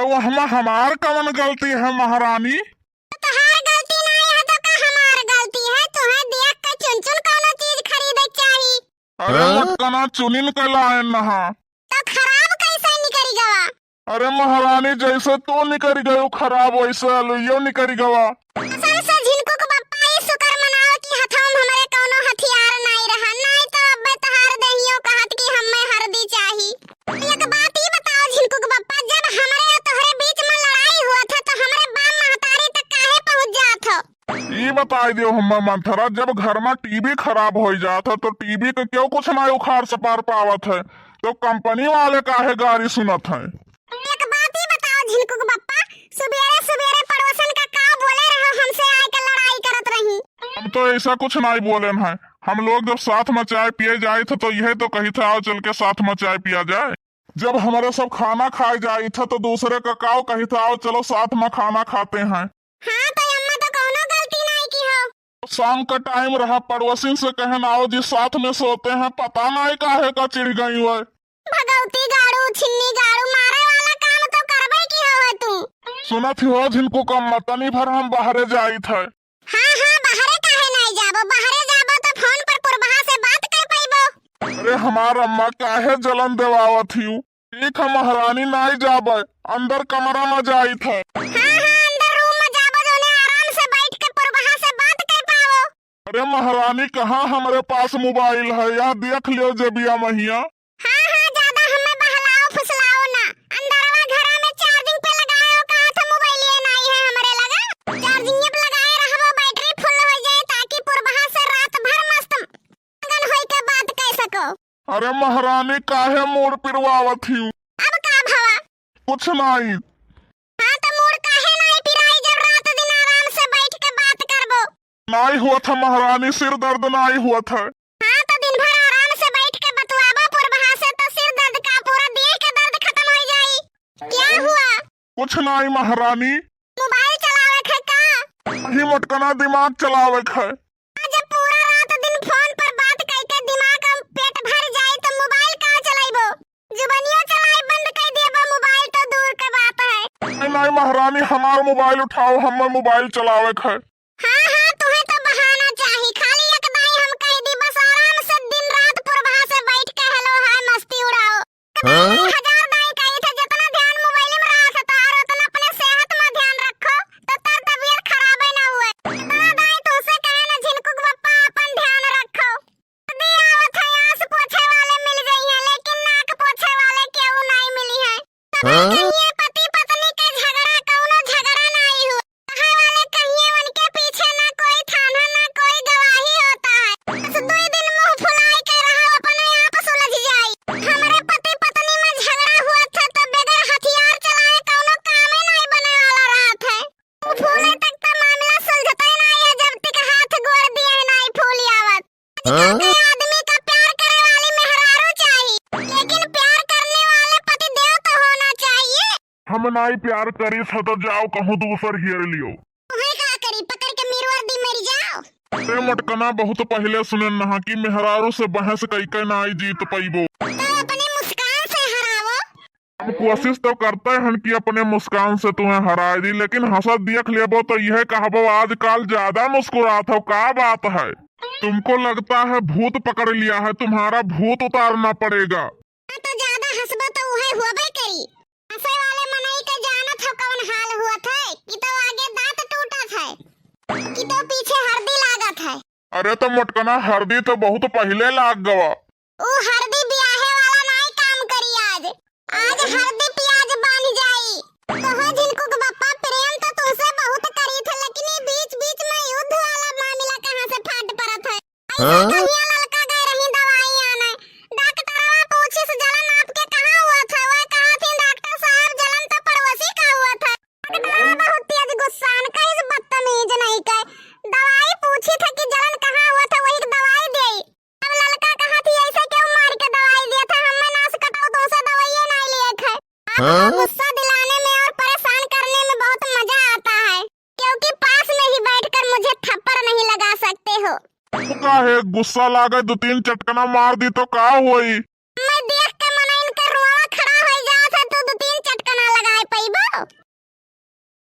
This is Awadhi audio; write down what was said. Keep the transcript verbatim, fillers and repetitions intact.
तो वहमा हमार कवन गलती है महारानी? तो तोहार गलती नाई है तो का हमार गलती है? तुहे देख के चुन चुन कौनो चीज खरीदे के चाही। अरे हाँ? मटकना चुनिन के लाए नहा। तो खराब कैसे निकरी गवा? अरे महारानी, जैसे तू निकरी गयो खराब, वैसे अलुइयो निकरी गवा। असल से झिनकुक बप्पा, ई शुक्र मनाओ कि हथवा में हमरे कौनो हथियार नाई रहा, नाई तो अब तोहार देहियो कहत कि हम्मे हरदी चाही। एक बात ई बताओ झिनकुक बप्पा, जब हमरे और तोहरे बीच में लड़ाई हुआ था तो हमरे बाप महतारी तक काहे पहुँच जात हो? ई बताई दियो हम्मे मंथरा, जब घर में टीवी खराब हो जात है तो टीवी के क्यों कुछ ना उखाड़ सपार पावत है, तो कंपनी वाले काहे गारी सुनत है? एक बात ई बताओ झिनकुक बप्पा, सुबेरे सुबेरे पड़ोसन का का बोले रहो, हमसे आए के लड़ाई करत रही? हम तो ऐसा कुछ नहीं बोले हैं। हम लोग जब साथ में चाय पिए जाइत है तो यह तो कही था, आओ चल के साथ में चाय पिया जाए। जब हमारे सब खाना खाए जाइत है तो दूसरे का काव कही था, आओ चलो साथ में खाना खाते हैं। हाँ, तो अम्मा तो कौनो गलती नहीं की हो। शाम का टाइम रहा, पड़ोसिन से कहन, आओ जी साथ में सोते हैं, पता नहीं काहे का चिढ़ गई हुए। भगौती गाड़ू, छिन्नी गाड़ू, मारे वाला काम तो करबे की हवे तू। सुनत ही हो झिनकुक अम्मा, तनी भर हम बाहरे जाइत है। हाँ, हाँ, बाहरे काहे नाई जाबो? बाहरे जाबो तो फोन पर पुरबहा से बात कर पइबो। अरे हमार अम्मा, काहे जलन देवावत हियू? ठीक है महारानी, नाई जाबे, अंदर कमरा में जाइत है। हाँ, हाँ, अंदर रूम में जाबो, जोने आराम से बैठ के पुरबहा से बात कर पावो। अरे महारानी, कहाँ हमरे पास मोबाइल है? यहाँ देख लियो जेबिया महिया। हाँ, हाँ, ज्यादा हमें बहलाओ फुसलाओ ना। अंदरवा घरा में चार्जिंग पे लगाए हो, कहा था मोबाइल ये नाई है हमरे लगा। चार्जिंग पे लगाए रहबो, बैटरी फुल हो जाए, ताकि पुरबहा से रात भर मस्त मगन होई के बात कर सको। अरे महारानी, काहे मूड पिरवावत हियू? अब का भवा? कुछ नाई। हाँ, तो मूड काहे नाई पिराई, जब रात दिन आराम से बैठ के बात करबो? नाई हुआ था महारानी, सिर दर्द नाई हुआ था। हाँ, तो दिन भर आराम से बैठ के बतुआबो पुरबहा से, तो सिर दर्द का पूरा देह के दर्द खत्म हो जाई। क्या हुआ? कुछ नाई महारानी। मोबाइल चलावे खे का? वही मोटकना दिमाग चलावे खे। जब पूरा रात दिन फोन पर बात कइके दिमाग अउ पेट भर जाई तो मोबाइल का चलाइबो? जुबानियो चलाई बंद कइ देबो, मोबाइल तो दूर के बात है। नहीं, नहीं महारानी, हमार मोबाइल उठाओ, हमें मोबाइल चलावे खे। हाँ, हाँ, तुहे तो बहाना चाही, खाली एक दाई हम कह दी, बस आराम से दिन रात पुरबहा से बैठ के हेलो हाय मस्ती उड़ाओ। हाँ? हजार दाई कही थे, जितना ध्यान मोबाइल में रहा था तार, उतना अपने सेहत में ध्यान रखो, तो तार तबीयत खराबे ना हुए। जितना दाई तुमसे कहे ना, झिनकुक बप्पा, अपन ध्यान रखो। सर्दी आवत है, आस पोछे वाले मिल गई हैं, लेकिन नाक पोछे वाले केहू नहीं मिली है। तब हाँ? कहिए पति पत्नी के झगड़ा, कौनो झगड़ा नहीं हुआ। कहे वाले कहिए, उनके पीछे ना कोई थाना, ना कोई गवाही होता है। बस दुई दिन मुंह फुलाई के रहो, अपने आप सुलझ जाई। हमरे पति पत्नी में झगड़ा हुआ था तो बगैर हथियार चलाए कौनो कामे नहीं बने वाला रहत है। मुंह फूले तक तो मामला सुलझते नहीं है जब तक हाथ गोड़ दिए नहीं फूल आवत। आजकल हाँ? के आदमी का प्यार करे वाली मेहरारू चाहिए, लेकिन प्यार करने वाले पति देव तो होना चाहिए। हम नाई प्यार करी थ तो जाओ कहूँ दूसर हेर लियो। तुहे का करी, पकड़ के मिरवर दी मर जाओ। ते मोटकना बहुत पहले सुने नहा कि मेहरारू से बहस कई के नाई जीत पइबो। तो अपने मुस्कान से हरावो। हम कोशिश तो करते हैं कि अपने मुस्कान से तुम्हें हराए दी, लेकिन हंसत देख लेबो तो यह कहबो आजकल ज्यादा मुस्कुरात हो, का बात है? तुमको लगता है भूत पकड़ लिया है, तुम्हारा भूत उतारना पड़ेगा। हाँ, तो ज्यादा हंसबो तो उहे होबे करी। हंसे वाले मनई के जानत हो कौन हाल हुआ था कि तो आगे दांत टूटत है, कि तो पीछे हरदी लागत है। अरे तो मोटकना, हरदी तो बहुत पहले लाग गवा। ऊ हरदी बियाहे वाला नाई काम करी आज। आज हरदी प्याज बन जाई। कहो झिनकुक बप्पा, प्रेम तो तुमसे बहुत करी थे, लेकिन ये बीच बीच में युद्ध वाला मामला कहाँ से फाट पड़त है? ऐसे हाँ? कहिया ललका गए रही दवाई आने। डॉक्टरवा पूछिस, "जलन आपके कहाँ हुआ था?" वह कहा थी, "डॉक्टर साहब, जलन तो पड़ोसी का हुआ था।" डॉक्टरवा बहुत तेज गुस्सान, कहिस, "बदतमीज नहीं कहे। दवाई पूछी था कि जलन कहाँ हुआ था, वही दवाई दे।" अब ललका कहा थी, "ऐसे क्यों मार के दवाई दिया था? हमें नाश कटाओ, तुमसे दवाइये नहीं लिए थे।" आपको हाँ? गुस्सा दिलाने में और परेशान करने में बहुत मजा आता है, क्योंकि पास में ही बैठकर मुझे थप्पड़ नहीं लगा सकते हो। तू काहे गुस्सा लागे, दो तीन चटकना मार दी तो का होई?